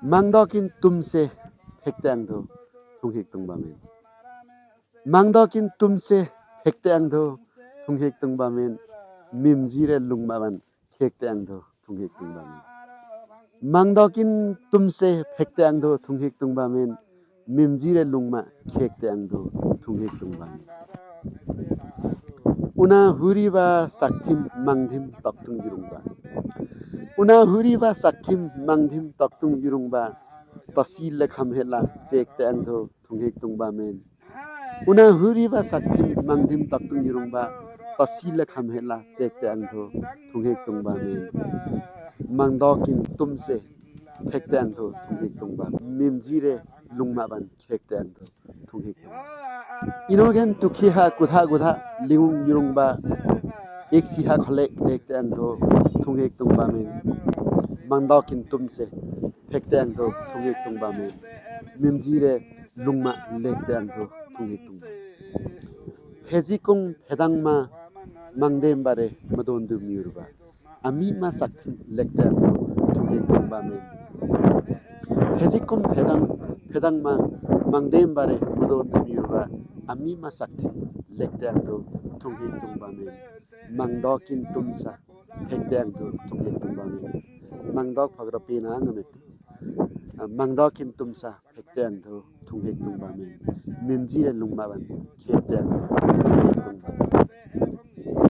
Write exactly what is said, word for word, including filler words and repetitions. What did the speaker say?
Mangdokin tumse phekte angdo thunghik tungbamin. Mangdokin tumse phekte angdo thunghik tungbamin. Mimjire lungmaban khekte angdo thunghik tungbamin. Mangdokin tumse phekte angdo thunghik tungbamin. Mimjire lungma khekte angdo thunghik tungbamin. Una huriba sakthim mangdim toktung yurungba. Una huriba sakthim mangdim toktung yurungba. Tasi lekham hela chekte angdo thunghik tungbamin. Una huriba sakthim mangdim toktung yurungba. Tasi lekham hela chekte angdo thunghik tungbamin. Mangdokin tumse phekte angdo thunghik tungba. Mimjire lungmaban khekte angdo thunghik tungba. Inogen tukhiha kutha kutha lingung yurungba. Iksiha kholek lekte angdo thunghik tungbamin. Mangdokin tumse phekte angdo thunghik tungbamin. Mimjire lungma lekte angdo thunghik tungba. Phejikung phedangma mangdem bare madondum yurba. Amima sakthim lekte angdo thunghik tungbamin. Phejikung phedang, phedangma mangdem bare madondum yurba. Amima sakthim lekte angdo thunghik tungbamin. Mangdokin tumsa phekte angdo thunghik tungbamin. Mangdok phagra pena ngamet. Mangdokin tumsa phekte angdo thunghik tungbamin. Mimjire lungmaban khekte angdo thunghik tungbamin.